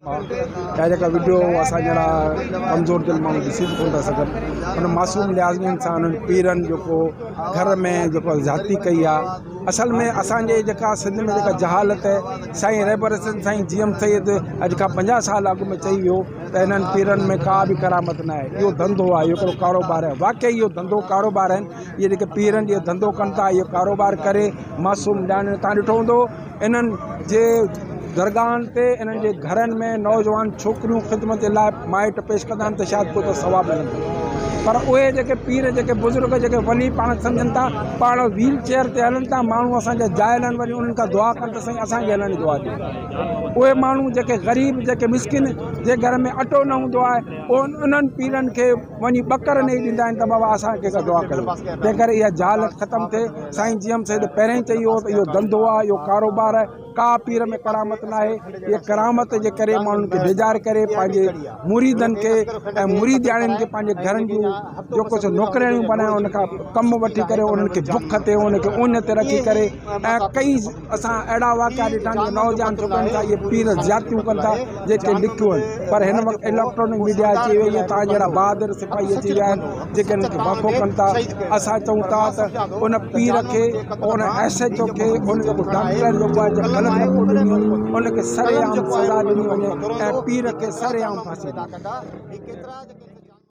اها جيڪا وڊيو اسان جهڙا ڪمزور دل ماڻهو ڏسي به ڪونه ٿا سگهن ان معصوم ليازمين سان انهن پيرن جيڪو گهر ۾ جيڪو زيادتي ڪئي آهي اصل ۾ اسانجي جيڪا سنڌ ۾ جيڪا جهالت سائين رهبر سنڌ سائين جي ايم سيد اڄ کان پنجاهه سال اڳ ۾ چئي ويو ته انهن پيرن ۾ ڪا به ڪرامت نه آهي اهو ڌنڌو آهي اهو هڪڙو ڪاروبار آهي واقعي اهو ڌنڌو ڪاروبار آهن اهي جيڪي پيرن جو ڌنڌو ڪن ٿا اهو ڪاروبار ڪري معصوم نياڻين تان ڏٺو هوندو انهن جي درگاهن تي انهن جي گهرن ۾ نوجوان ڇوڪريون خدمت جي لاء مائٽ پيش ڪندا آهن ته شايد ڪو ته ثواب ملندو پر اهي جيڪي پير جيڪي بزرگ جيڪي ولي پاڻ سمجهن ٿا پاڻ ويل چيئر تي هلن ٿا ماڻهو اسانجا جاهل آهن وري انهن کان دعا ڪن ته سائين اسانکي هلڻ جي دعا ڏيو اهي ماڻهو جيڪي غريب جيڪي مسڪين جي گهر ۾ اٽو نه هوندو آهي انهن پيرن کي وڃي ٻڪر نيئي ڏيندا آهن ته بابا اسان کي ڪا دعا ڪريو تنهن ڪري اها جهالت ختم ٿئي سائين جي ايم سيد پهرين ئي چئي ويو ته اهو ڌنڌو آهي اهو ڪاروبار آهي ڪا پير ۾ ڪرامت ناهي اهي ڪرامت جي ڪري ماڻهن کي ڊيڄاري ڪري پنهنجي مريدن کي ۽ مريدياڻين کي پنهنجي گهرن جون جيڪو سو نوڪرياڻيون بنائي ان کان ڪم وٺي ڪري انهن کي بک تي انهن کي اڃ تي رکي ڪري ۽ ڪئي اسان اهڙا واقعا ڏٺا آهن جو نوجوان ڇوڪرن سان اهي پير زيادتيون ڪن ٿا جيڪي لکيون آهن پر هن وقت اليڪٽرانڪ ميڊيا اچي وئي آهي توهان جهڙا بهادر سپاهي اچي ويا آهن جيڪي انهن کي واکو ڪن ٿا اسان چئون ٿا ته ان پير کي ان ايس ايڇ او کي ان جيڪو ڊاڪٽر جيڪو آهي جنهن غلط رپورٽ ڏني ان کي سرعام سزا ڏني وڃي ۽ پير کي سرعام ڦاسي ڏني وڃي.